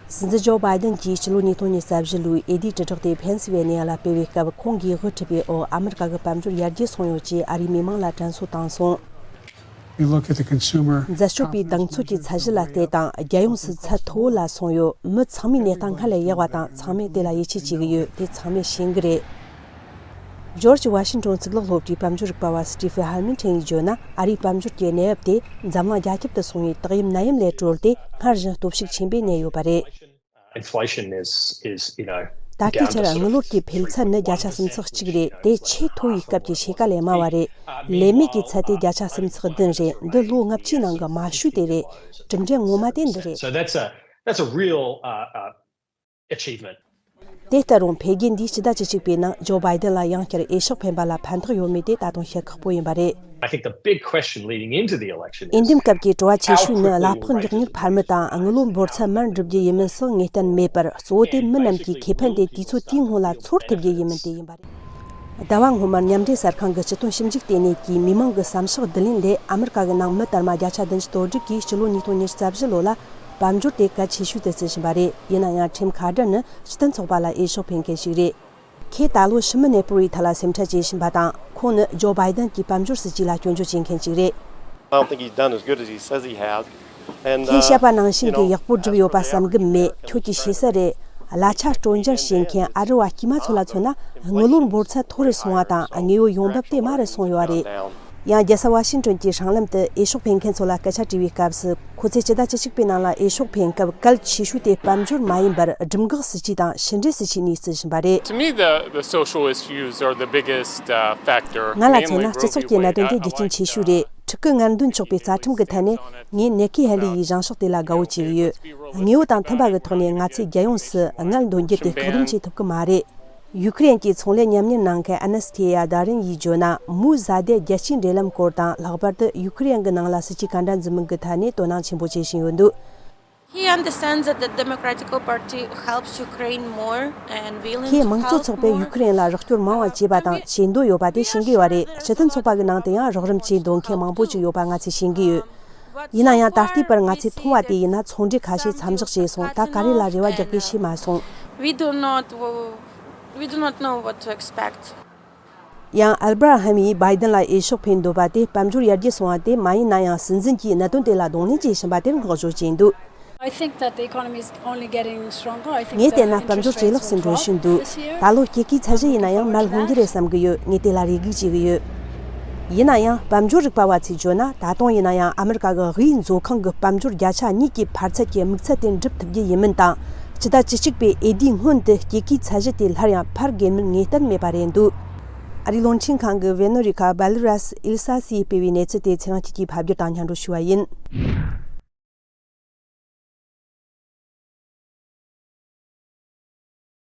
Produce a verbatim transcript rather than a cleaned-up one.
སྲིད་འཛིན་ཇོ་བྷའི་ཌེན་གྱིས་ཕྱི་ལོ་ཉིས་སྟོང་ཉི་ཤུ་རྩ་བཞི་ལོའི་ཨེ་ཌི་དྲིལ་བསྒྲགས་དེ་ཕེན་སི་ཝེ་ནི་ཡ་ལ་སྤེལ་བའི་སྐབས། ཁོང་གིས་དབུ་ཁྲིད་པའི་འོག་ཨ་མི་རི་ཀ་གི་དཔལ་འབྱོར་ཡར་རྒྱས་སོང་ཡོད་ཅེས་ཨ་རིའི་མི་མང་ལ་དྲན་གསོ་བཏང་སོང་། You look at the consumer འཛད་སྤྱོད་པའི་གདེང་ཚོད་ཀྱི་ཚད་གཞི་ལ་བལྟས་དང་། རྒྱལ་ཡོངས་སུ་ཚད་མཐོ་བོ་ལ་སོང་ཡོད། མི་ཚང་མའི་གནས་སྟངས་སྔར་ལས་ཡག་པ་དང་། ཚང་མས་དེ་ལ་ཡིད་ཆེས་བྱེད་ཀྱི་ཡོད། དེ་ཚང་མས་ཤེས་ཀྱི་རེད། ཇོར་ཇི་ཝ་ཤིང་ཊོན་གཙུག་ལག་སློབ་གྲྭའི་དཔལ་འབྱོར་རིག་པ་བ་སི་ཊི་ཕི་ཧར་མན་ཁྲེན་གྱིས་བརྗོད་ན། ཨ་རིའི་དཔལ་འབྱོར་གྱི་གནས་བབ་དེ་འཛམ་གླིང་རྒྱ་ཁྱབ་ཏུ་སོང་བའི་དག་ཡིབ་ནད་ཡམས་ལས་གྲོལ་ཏེ། སྔར་བཞིན་སྟོབས་ཤུགས་ཆེན་པོས་གནས་ཡོད་པ་རེད། Inflation is, is, you know, ད་ལྟའི་ཆར་དངུལ་ལོར་གྱི་འཕེལ་ཚད་ནི་བརྒྱ་ཆ་སུམ་ཚེག་གཅིག་རེད། དེ་ཆེས་མཐོ་བའི་སྐབས་ཀྱི་ཕྱེད་ཀ་ལས་དམའ་བ་རེད། ལས་མེད་ཀྱི་ཚད་དེ་བརྒྱ་ཆ་སུམ་ཚེག་བདུན་རེད། འདི་ལོ་ལྔ་བཅུའི་ནང་གི་དམའ་ཤོས་དེ་རེད། གྲུབ་འབྲས་ངོ་མ་དེ་འདི་རེད། So that's a, that's a real, uh, uh, achievement. དེ་ལྟ་རུང་འཕེལ་རྒྱས་འདིས་ཕྱི་ཟླ་བཅུ་གཅིག་པའི་ནང་ཇོ་བྷའི་ཌེན་ལ་ཡང་བསྐྱར་འོས་ཤོག་འཕེན་པ་ལ་ཕན་ཐོགས་ཡོད་མེད་དེ་ད་དུང་བཤད་ཁག་པོ་ཡིན་པ་རེད། I think the big question leading into the election is འོས་འདེམས་སྐབས་ཀྱི་དྲི་བ་ཆེ་ཤོས་ནི། གླ་ཕོགས་མགྱོགས་མྱུར་འཕར་མི་དང་། དངུལ་ལོར་འབོར་ཚད་མར་འགྲུབ་རྒྱུ་ཡིན་མིན་སོགས་ངེས་གཏན་མེད་པར། གཙོ་བོ་དེ་མི་རྣམས་ཀྱི་ཁེ་ཕན་དེ་དུས་ཚོད་དེའི་སྔོན་ལ་ཚོར་ཐུབ་རྒྱུ་ཡིན་མིན་དེ་ཡིན་པ་རེད། ཟླ་བ་སྔོན་མར་མཉམ་འབྲེལ་གསར་ཁང་གི་སྤྱི་དོན་ཞིབ་འཇུག་ལྟེ་གནས་ཀྱིས་མི་མང་གི་བསམ་ཤེས་བསྡུ་ལེན་ལས། ཨ་མི་རི་ཀ་གི་ནང་མི་དར་མ་བརྒྱ་ཆ་བདུན་ཅུ་དོན་དྲུག་གིས་སྤྱི་ལོ་ཉིས་སྟོང་ཉི་ཤུ་རྩ་བཞི་ལོ་ལ་དཔལ་འབྱོར་དེ་གལ་ཆེ་ཤོས་དུ་བརྩིས་བཞིན་པ་རེད། ཡིན་ན་ཡང་ཁྲིམ་ཁ་བྲལ་ནི་སྤྱི་མཐུན་ཚོགས་པ་ལ་འོས་ཤོག་འཕེན་མཁན་ཞིག་རེད། ཁོས་ད་ལོ་ཕྱི་མི་གནས་སྤོར་བའི་ཐད་ལ་སེམས་ཁྲལ་བྱེད་བཞིན་པ་དང་། ཁོང་ནི་ཇོ་བྷའི་ཌེན་གྱི་དཔལ་འབྱོར་སྲིད་ཇུས་ལ་སྐྱོན་བརྗོད་བྱེད་མཁན་ཞིག་རེད། I don't think he's done as good as he says he has. And, ཁོས་བཤད་པ་ནང་བཞིན་གྱི་ཡག་པོ་བསྒྲུབས་ཡོད་པ་བསམ་གྱི་མེད། ཁྱོད་ཀྱིས་ཤེས་གསལ་རེད། གླ་ཆ་སྤྲོད་འཇལ་བྱེད་མཁན་ཨ་རི་བ་དཀྱུས་མ་ཚོ་ལ་མཚོན་ན། དངུལ་ལོར་འབོར་ཚད་མཐོ་རུ་སོང་བ་དང་། དངོས་ཡོད་ཡོང་འབབ་དེ་དམའ་རུ་སོང་ཡོད་པ་རེད། ཡང་རྒྱལ་ས་ཝ་ཤིང་ཊོན་གྱི་སྲང་ལམ་དུ་འོས་ཤོག་འཕེན་མཁན་ཚོ་ལ་སྐད་ཆ་དྲིས་པའི་སྐབས་སུ། ཁོ་ཚོས་ཕྱི་ཟླ་བཅུ་གཅིག་པའི་ནང་ལ་འོས་ཤོག་འཕེན་སྐབས་གལ་ཆེ་ཤོས་དེ་དཔལ་འབྱོར་མ་ཡིན་པར་སྒྲིམ་འགག་སྲིད་ཇུས་དང་ཕྱི་འབྲེལ་སྲིད་ཇུས་གཉིས་སུ་ཕྱིན་པ་རེད། To me, the, the social issues are the biggest, uh, factor. ང་ལ་མཚོན་ན་སྤྱི་ཚོགས་ཀྱི་གནད་དོན་དེ་རྒྱུ་རྐྱེན་ཆེ་ཤོས་རེད། ཕྲུ་གུ་ངལ་འདོན་ཆོག་པའི་རྩ་ཁྲིམས་ཀྱི་ཐད་ནས་ངས་ནེ་ཁི་ཧེ་ལི་ཡི་བཞེངས་ཕྱོགས་དེ་ལ་དགའ་བོ་བྱེད་ཀྱི་ཡོད། དངོས་པོ་དང་མཐུན་པ་གི་ཐོག་ནས་ང་ཚོས་རྒྱལ་ཡོངས་སུ་ངལ་འདོན་རྒྱུ་དེ་བཀག་སྡོམ་བྱེད་ཐུབ་ཀྱི་མ་རེད། ཡུ་ཁུ་རེན་གྱི་ཚོང་ལས་ཉམས་ཉེན་གནང་མཁན་ཨ་ནེ་སི་ཐེ་ཡ་དཱ་རིན་ཡིས་བརྗོད་ན། མུའུ་བཟའ་ཟླའི་རྒྱལ་སྤྱིའི་འབྲེལ་ལམ་སྐོར་དང་། ལྷག་པར་དུ་ཡུ་ཁུ་རེན་གྱི་ནང་ལ་སྲིད་ཇུས་ག་འདྲ་འཛིན་མིན་གྱི་ཐད་ནས་དོ་སྣང་ཆེན་པོ་བྱེད་བཞིན་ཡོད་འདུག He understands that the Democratic Party helps Ukraine more and willing to help more. ཁོས་དམངས་གཙོ་ཚོགས་པས་ཡུ་ཁུ་རེན་ལ་རོགས་སྐྱོར་མང་བ་བྱས་པ་དང་བྱེད་འདོད་ཡོད་པ་དེ་ཤེས་ཀྱི་ཡོད་རེད། སྤྱི་མཐུན་ཚོགས་པ་གི་ནང་དུ་ཡང་རོགས་རམ་བྱེད་འདོད་མཁན་མང་པོ་ཅིག་ཡོད་པ་ང་ཚོས་ཤེས་ཀྱི་ཡོད། ཡིན་ན་ཡང་ད་ལྟའི་བར་ང་ཚོས་མཐོང་བ་དེ་ཡིན་ན། ཚོང་འབྲེལ་ཁ་ཤས་མཚམས་འཇོག་བྱས་སོང་། ད་ག་རེ་ལ་རེ་བ་རྒྱག་དགོས་ཤེས་མ་སོང་། We do not, we do not know what to expect. ཡང་ཨལ་བྷ་ར་ཧམ་ཡིས་བྷའི་ཌེན་ལ་འོས་ཤོག་འཕེན་འདོད་པ་དེ་དཔལ་འབྱོར་ཡར་རྒྱས་སོང་བ་དེ་མ་ཡིན་ན་ཡང་། སྲིད་འཛིན་གྱིས་གནད་དོན་དེ་ལ་གདོང་ལེན་བྱེད་བཞིན་པ་དེར་བསྔགས་བརྗོད་བྱས་འདུག I think that the economy is only getting stronger. I think ངས་བལྟས་ན་དཔལ་འབྱོར་ཇེ་ལེགས་སུ་འགྲོ་བཞིན་འདུག་ད་ལོ་སྐྱེད་ཀའི་ཚད་གཞི་ཡིན་ན་ཡང་མར་ལྷུང་རྒྱུ་རེད་བསམ་གྱི་ཡོད། ངས་དེ་ལ་རེ་སྒུག་བྱེད་ཀྱི་ཡོད། ཡིན་ན་ཡང་དཔལ་འབྱོར་རིག་པ་བ་ཚོས་བརྗོད་ན། ད་དུང་ཡིན་ན་ཡང་ཨ་མི་རི་ཀ་གི་དབུས་མཛོད་ཁང་གི་དཔལ་འབྱོར་བརྒྱ་ཆ་གཉིས་ཀྱི་འཕར་ཚད་ཀྱི་དམིགས་ཚད་དེ་འགྲུབ་ཐུབ་རྒྱུ་ཡིན་མིན་དང་། ཕྱི་ཟླ་བཅུ་གཅིག་པའི་ཨེ་ཌིའི་སྔོན་དུ་སྐྱེད་ཀའི་ཚད་གཞི་དེ་སླར་ཡང་འཕར་དགོས་མིན་ངེས་གཏན་མེད་པ་རེད་འདུག་ཨ་རིའི་རླུང་འཕྲིན་ཁང་གི་བེ་ནོ་རི་ཁ་བྷ་ལི་རཱས་ཨིལ་ས་སིས་སྤེལ་བའི་གནས་ཚུལ་དེ་ཚེ་རིང་སྐྱིད་ཀྱིས་ཕབ་སྒྱུར་དང་སྙན་སྒྲོན་ཞུས་པ་ཡིན།